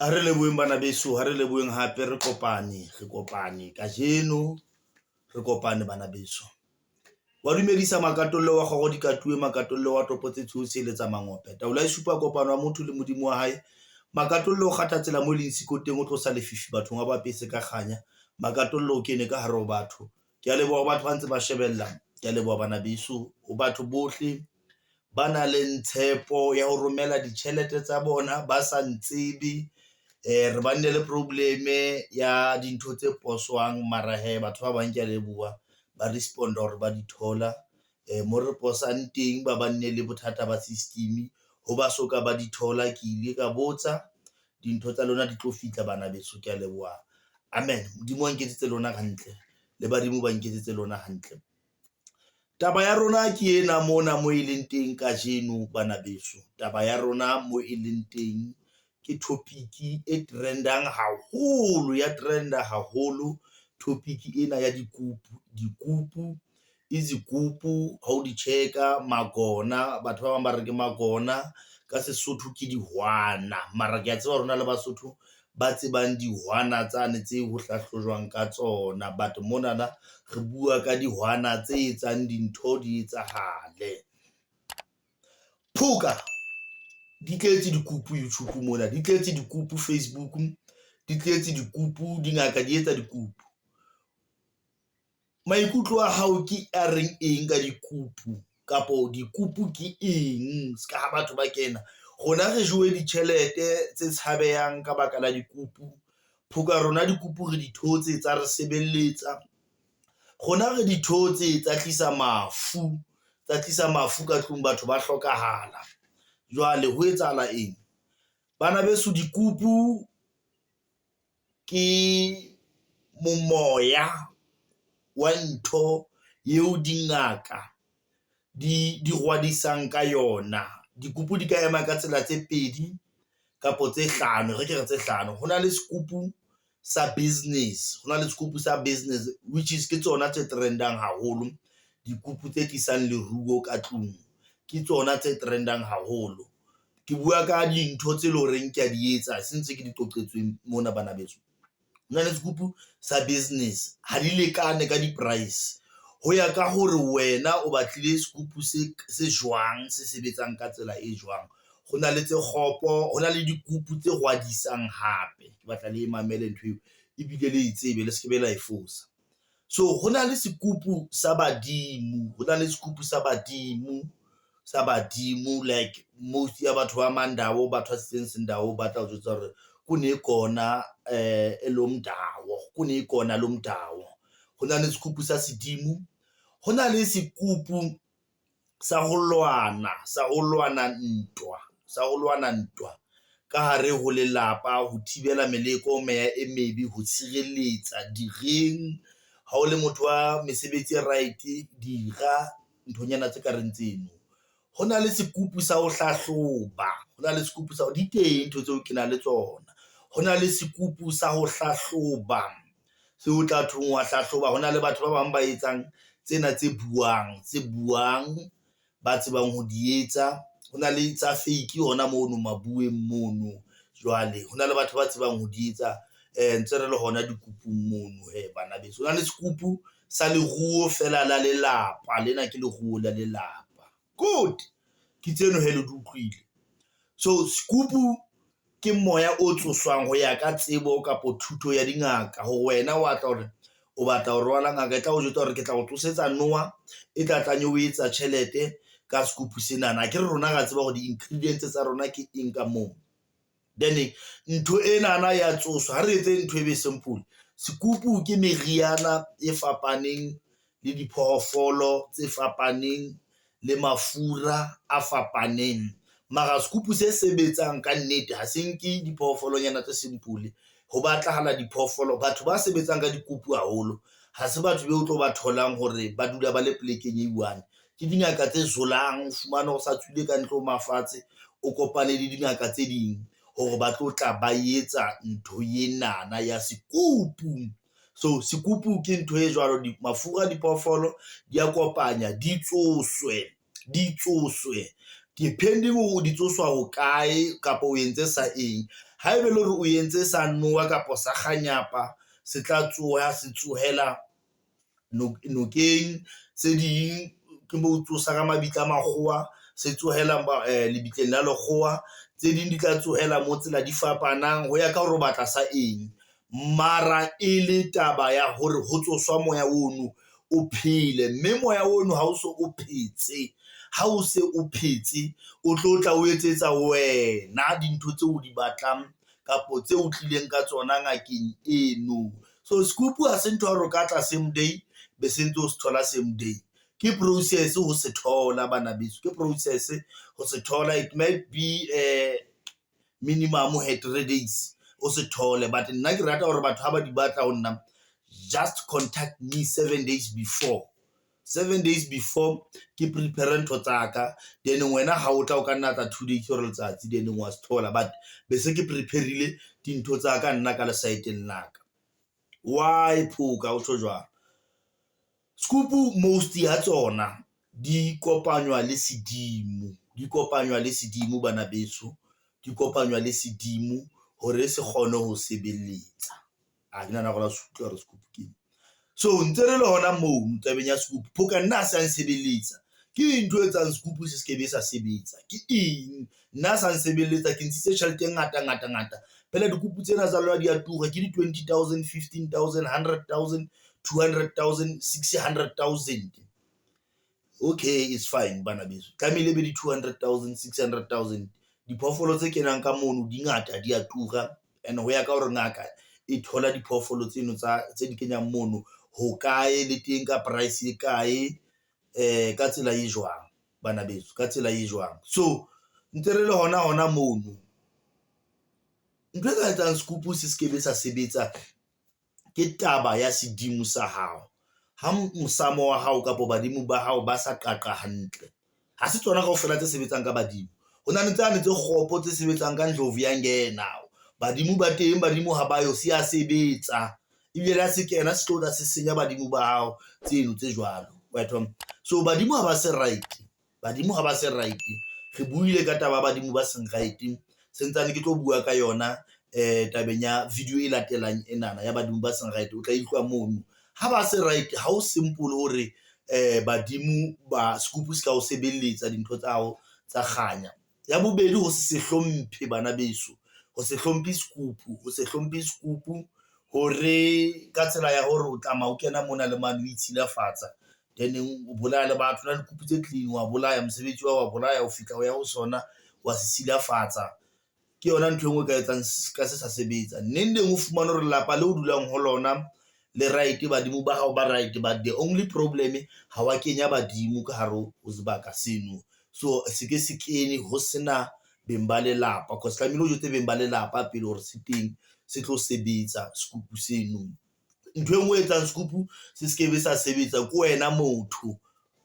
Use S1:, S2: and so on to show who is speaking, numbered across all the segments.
S1: A re leboheng bana beso, ha re leboheng hape re kopane, re kopane kajeno re kopane bana beso. Wa dumedisa Makatolle wa kgoro di katuwe, Makatolle wa topo tse tshweu tshireletsa mangope. Taolo ya supa kopano ya motho le Modimo wa hae. Makatolle o kgatha tsela mo leng siko teng, o tlosa lefifi bathong, a ba apese ka kganya. Makatolle o kene ka hare ho batho. Ke a leboha ho batho ba ntse ba shebella, ke a leboha bana beso ho batho bohle ba nang le tshepo ya ho romela ditjhelete tsa bona ba sa ntsebe. Re banne le problem-e ya dintho tse poswang mara hee batho ba bang kea leboha ba respond-a hore ba di thola mo re posang teng, ba banne le bothata ba system ho ba soka ba di thola. Ke ile ka botsa dintho tsa lona di tlo fihla bana beso kea leboha. Amen. Modimo a nketsetse lona hantle le badimo ba nketsetse lona hantle. Taba ya rona ke ena mona mo e leng teng kajeno bana beso. Taba ya rona mo e leng teng ke topic e trend-ang haholo, ya trend-a haholo topic ena ya dikupu, dikupu, izigupu ha o di check-a magona, batho ba bang ba re ke magona ka Sesotho ke dihwana. Mara ke a tseba hore hona le Basotho ba tsebang dihwana tsane tse ho hlahlojwang ka tsona, but monana re bua ka dihwana tse etsang dintho di etsahale. Phoka di tletse dikupu YouTube mona, di tletse dikupu Facebook, di tletse dikupu, dingaka di etsa dikupu. Maikutlo a hao ke a reng eng ka dikupu kapo dikupu ke eng? Se ka ha batho ba kena rona re jowe ditjhelete tse tshabehang ka baka la dikupu. Phoka rona dikupu re di thotse tsa re sebeletsa, rona re di thotse tsa tlisa mafu, tsa tlisa mafu ka tlung batho ba hlokahala. Jwale ho etsahala eng bana beso? Dikupu ke momoya wa ntho eo dingaka di rwadisang ka yona. Dikupu di ka ema ka tsela tse pedi kapo tse hlano, re ke re tse hlano. Ho na le sekupu sa business, ho na le sekupu sa business which is ke tsona tse trend-ang haholo. Dikupu tse tlisang leruo ka tlung ke tsona tse trend-ang haholo. Ke bua ka dintho tse leng horeng kea di etsa, se ntse ke di qoqetsweng mona bana beso. Ho na le sekupu sa business ha di lekane ka di-price ho ya ka hore wena o batlile sekupu se jwang, se sebetsang ka tsela e jwang. Ho na le tse kgopo, ho na le dikupu tse rwadisang hape ke batla le mamele ntho eo ebile le e tsebe le se ke be la e fosa. So ho na le sekupu sa badimo, ho na le sekupu sa badimo, sa badimo like most ya batho ba Mandawo ba thwasitseng Sendawo ba tla o jwetsa hore kunegona elomdawo, kunegona lomdawo. Ho na le sekupu sa sedimo, ho na le sekupu sa ho lwana, sa ho lwana ntwa, sa ho lwana ntwa ka hare ho lelapa, ho thibela meleko, meya e mebe, ho tshireletsa direng. Ha o le motho wa mesebetsi e right, dira nthonyana tse kareng tseno. Ho na le sekupu sa ho hlahloba, ho na le sekupu sa di teng ntho tseo ke na le tsona. Ho na le sekupu sa ho hlahloba seo o tla thong wa hlahloba. Ho na le batho ba bang ba etsang tsena tse buang, tse buang ba tsebang ho di etsa. Ho na le tsa fake hona mono mabueng mono. Jwale ho na le batho ba tsebang ho di etsa ntse re le hona dikupung mono hee bana beso. Ho na le sekupu sa leruo feela la lelapa, lena ke leruo la lelapa. Good, ke tseno hee le di utlwile. So sekupu ke moya o tsoswang ho ya ka tsebo kapo thuto ya dingaka hore wena o batla hore o batla ho rwala ngaka e tla o jwetsa hore ke tla o tsosetsa noha e tla tlang e o etsa tjhelete ka sekupu senana. Akere rona re a tseba hore di-ingredients tsa rona ke eng ka moo. Then ntho enana ya tsoswa, ha re etse ntho e be simple. Sekupu ke meriana e fapaneng le diphoofolo tse fapaneng le mafura a fapaneng. Mara sekupu se sebetsang ka nnete ha se nke diphoofolonyana tse simple, ho batlahala diphoofolo. Batho ba sebetsang ka dikupu haholo ha se batho be o tlo ba tholang hore ba dula ba le polekeng e one. Ke dingaka tse zolang, o fumane o sa tswile ka ntle ho mafatshe, o kopane le dingaka tse ding hore ba tlo tla ba etsa ntho enana ya sekupu. So sekupu ke ntho e jwalo, mafura a diphoofolo di a kopanya, di tsoswe, di tsoswe depending hore di tsoswa hokae kapa o entse sa eng. Haeba e le hore o entse sa nowa kapa sa kganyapa, se tla tsoha se tsohela nokeng. Tse ding ke mo tsosa ka mabitla a makgowa, se tsohela lebitleng la lekgowa. Tse ding di tla tsohela mo tsela di fapanang ho ya ka hore o batla sa eng. Mara e le taba ya hore ho tsoswa moya ono o phele, mme moya ono ha o so o phetse, ha o se o phetse, o tlo tla o etsetsa wena dintho tseo o di batlang kapo tseo o tlileng ka tsona ngakeng eno. So sekupu ha se ntho ya hore o ka tla same day be se ntse o se thola same day. Ke process ho se thola bana beso, ke process ho se thola. It might be minimum he 3 days o se thole, but nna ke rata hore batho ha ba di batla ho nna, just contact me 7 days before. 7 days before ke prepare ntho tsa ka, then wena ha o tla o ka nna tla 2 days or letsatsi, then wa se thola, but be se ke prepare-ile dintho tsa ka nna ka lesaeteng la ka. Why phoka o tjho jwalo? Sekupu most ya tsona di kopanywa le sedimo, di kopanywa le sedimo bana beso, di kopanywa le sedimo hore se kgone ho sebeletsa. A ke nahana hore la se utlwa hore sekupu ke eng. So ntse re le hona moo tabeng ya sekupu, phoka nna ha se a nsebeletsa. Ke ntho e etsang sekupu se skebe sa sebetsa? Ke eng? Nna sa nsebeletsa, ke ntshitse tjhelete e ngata ngata ngata. Phela dikupu tsena tsa lona di a tura, ke di 20,000, 15,000, 100,000, 200,000, 600,000. Okay, it's fine bana beso. Tlamehile be di 200,000, 600,000. Diphoofolo tse kenang ka mono di ngata, di a tura, and ho ya ka hore ngaka e thola diphoofolo tseno tsa tse di kenyang mono ho kae, le teng ka price e kae, ka tsela e jwang bana beso, ka tsela e jwang. So ntse re le hona hona mono, ntho e ka etsang sekupu se skebe sa sebetsa ke taba ya sedimo sa hao. Ha mosamo wa hao kapa badimo ba hao ba sa qaqa hantle, ha se tsona kaofela tse sebetsang ka badimo. Ho na le tsane tse kgopo tse sebetsang ka ndlovu ya ngena. Badimo ba teng, badimo ha ba yo, se a sebetsa. Ebile le ha se kena se tlo tla se senya badimo ba hao tseno tse jwalo. Wa thola? So badimo ha ba se right, badimo ha ba se right. Re buile ka taba ya badimo ba seng right, sentsane ke tlo bua ka yona tabeng ya video e latelang enana ya badimo ba seng right. O tla utlwa mono. Ha ba se right, ha o simple hore badimo ba sekupu se ka o sebeletsa dintho tsa hao tsa kganya. Ya bobedi, ho se hlomphe bana beso, ho se hlomphe sekupu, ho se hlomphe sekupu hore ka tsela ya hore o tlama o kena mona le mane o itshilafatsa, then o bolaya le batho. Hona le dikupu tse clean, wa bolaya mosebetsi wa bolaya, o fihla o ya ho sona wa se silafatsa. Ke yona ntho e nngwe e ka etsang ka se sa sebetsa. Neng neng o fumane hore lelapa le o dulang ho lona le right, badimo ba hao ba right, but the only problem ha wa kenya badimo ka hare ho sebaka seno. So se ke se kene ho sena beng ba lelapa, cause tlamehile o jwetse beng ba lelapa pele hore se teng, se tlo sebetsa sekupu seno. Ntho e nngwe e etsang sekupu se skebe sa sebetsa ke wena motho,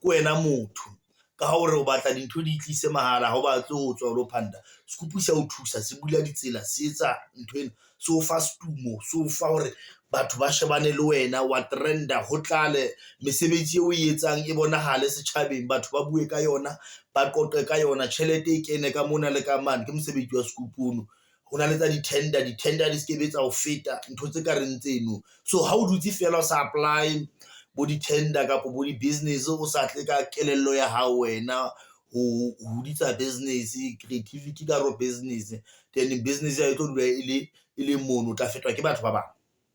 S1: ke wena motho. Ka hore o batla dintho di tlise mahala, ha o batle ho tswa o lo phanda. Sekupu se a o thusa, se bula ditsela, se etsa ntho ena, se o fa setumo, se o fa hore batho ba shebane le wena, wa trend-a, ho tlale mesebetsi eo o e etsang e bonahale setjhabeng, batho ba bue ka yona, ba qoqe ka yona, tjhelete e kene ka mona le ka mane. Ke mosebetsi wa sekupu ono. Ho na le tsa di-tender, di-tender di skebe tsa ho feta, ntho tse ka reng tseno. So ha o dutse feela o sa apply bo di-tender kapo bo di-business, o sa tle ka kelello ya hao wena ho hodisa business, creativity ka hare ho business, then business ya hao e tlo dula e le mono, o tla fetwa ke batho ba bang.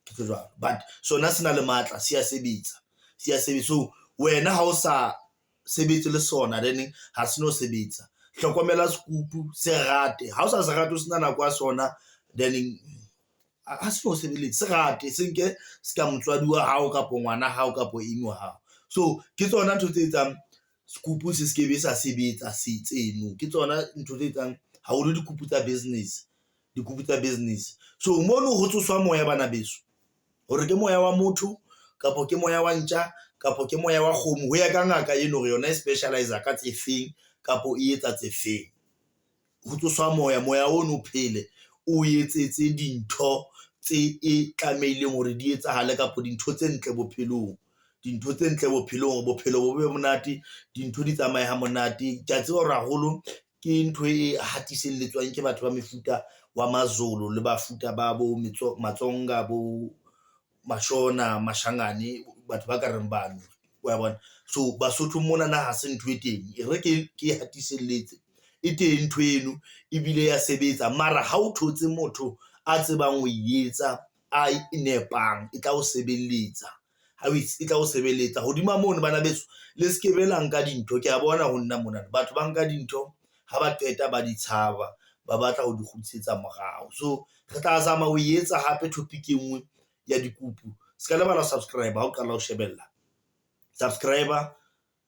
S1: Ke jwalo, but sona se na le matla, se a sebetsa, se a sebetsa. So wena ha o sa sebetse le sona, then ha se no sebetsa. Hlokomela sekupu, se rate. Ha o sa se rate, o sena nako ya sona, then ha se no sebeletsa. Se rate, se nke se ka motswadi wa hao kapo ngwana hao kapo eng wa hao. So ke tsona ntho tse etsang sekupu se skebe sa sebetsa se tseno. Ke tsona ntho tse etsang haholo dikupu tsa business, dikupu tsa business. So mono ho tsoswa moya bana beso, hore ke moya wa motho kapo ke moya wa ntja kapo ke moya wa kgomo, ho ya ka ngaka eno hore yona e specialize ka tse feng kapo e etsa tse feng. Ho tsoswa moya, moya ono o phele, o etsetse dintho tse e tlamehileng hore di etsahale kapo dintho tse ntle bophelong. Dintho tse ntle bophelong, hore bophelo bo be monate, dintho di tsamaye ha monate. Ke a tseba hore haholo Ke ntho e hatiselletswang ke batho ba mefuta wa Mazulu le bafuta ba bo Matsonga bo Mashona, Mashangane batho ba ka reng bano wa bona. So Basothong mona na ha se ntho e teng e re ke hatiselletse e teng ntho eno ebile ya sebetsa mara ha o thotse motho a tsebang ho e etsa a nepang e tla o sebeletsa ha e tla o sebeletsa hodima mono. Bana beso le skebe la nka dintho ke ya bona ho nna mona batho ba nka dintho ha ba qeta ba di tshaba, ba batla ho di kgutlisetsa morao. So re tla zama ho etsa hape topic e nngwe ya dikupu. Se ka lebala ho subscribe ha o qala ho shebella, subscribe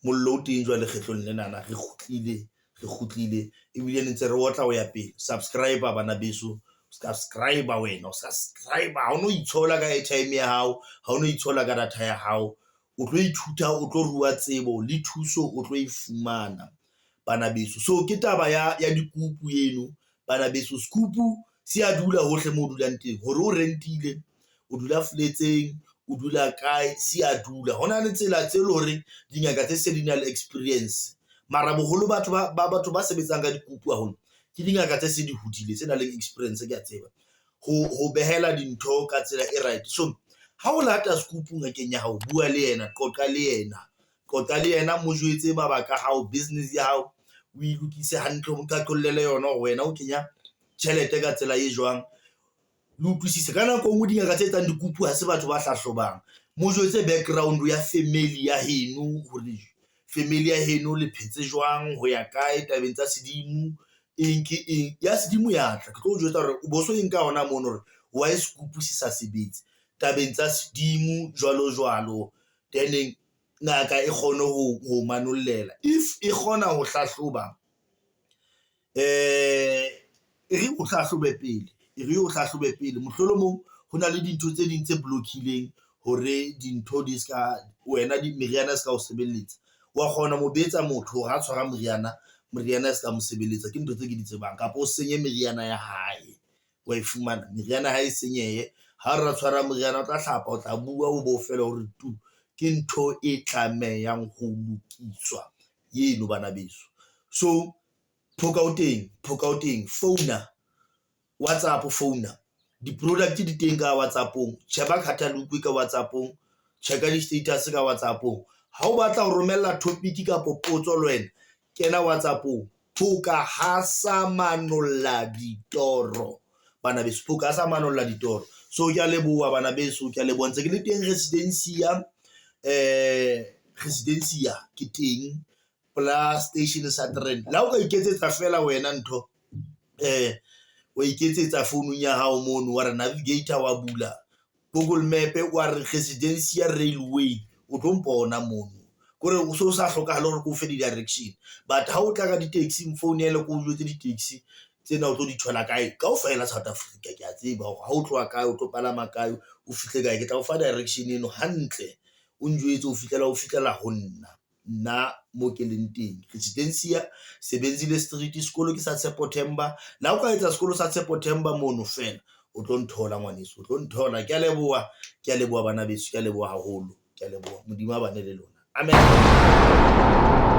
S1: mollo o teng jwale kgetlong lenana re kgutlile, re kgutlile ebile ne ntse re otla ho ya pele. Subscribe bana beso, subscribe wena o subscribe ha o no itshola ka airtime ya hao, ha o no itshola ka data ya hao, o tlo ithuta, o tlo rua tsebo le thuso o tlo e fumana bana beso. So ke taba ya dikupu eno bana beso. Sekupu se a dula hohle moo o dulang teng, hore o rentile, o dula fletseng, o dula kae, se a dula. Ho na le tsela tse leng hore dingaka tse se di na le experience, mara boholo batho ba batho ba sebetsang ka dikupu haholo ke dingaka tse se di hodile, tse nang le experience ke a tseba ho behela dintho ka tsela e right. So ha o lata sekupu ngakeng ya hao, bua le yena, qoqa le yena, qoqa le yena, mo jwetse mabaka a hao, business ya hao o e lokise hantle, o mo qaqollele yona hore wena o kenya tjhelete ka tsela e jwang, le utlwisise. Ka nako e nngwe dingaka tse etsang dikupu ha se batho ba hlahlobang. Mo jwetse background ya family ya heno, hore family ya heno le phetse jwang, ho ya kae tabeng tsa sedimo, eng ke eng ya sedimo ya tla. Ke tlo o jwetsa hore o bo so e nka hona mono hore why sekupu se sa sebetse tabeng tsa sedimo jwalo jwalo. Then ngaka e kgone ho manollela if e kgona ho hlahloba, e re o hlahlobe pele, e re o hlahlobe pele. Mohlolomong ho na le dintho tse ding tse block-ileng hore dintho di ska wena di meriana e ska o sebeletsa. Wa kgona ho betsa motho hore ha tshwara moriana, moriana e ska mo sebeletsa. Ke ntho tse ke di tsebang kapa o senye meriana ya hae, wa e fumana meriana ya hae e senyehe. Ha re tshwara moriana o tla hlapa, o tla bua, o bo fela hore tu. Ke ntho e tlamehang ho lokiswa eno bana beso. So phoka o teng, phoka o teng, founa WhatsApp, founa di-product di teng ka WhatsApp-ong, sheba catalogue ka WhatsApp-ong, check-a di-status ka WhatsApp-ong. Ha o batla ho romella topic kapa potso le wena, kena WhatsApp-ong. Phoka ha sa manolla ditoro bana beso, phoka ha sa manolla ditoro. So ke a leboha bana beso, ke a leboha ntse ke le teng Residencia, Residencia ke teng pela station sa terene. Le ha o ka iketsetsa fela wena ntho wa iketsetsa founung ya hao mono, wa re navigator wa bula Google Map wa re Residencia Railway, o tlo mpona mono. Kore o so sa hlokahale hore ke o fe di-direction, but ha o tla ka di-taxi mfounele ke o jwetse di-taxi tsena o tlo di thola kae kaofela South Africa. Ke a tseba hore ha o tloha kae o tlo palama kae, o fihle kae. Ke tla o fa direction eno hantle, o njwetse ho fihlela o fihlela ho nna, nna mo ke leng teng. Residencia Sebenzile Street, sekolo ke sa Tshepo Themba. Le ha o ka etsa sekolo sa Tshepo Themba mono fela, o tlo nthola ngwaneso, o tlo nthola. Ke a leboha, ke a leboha bana beso, ke a leboha haholo, ke a leboha. Modimo a bane le lona. Amen.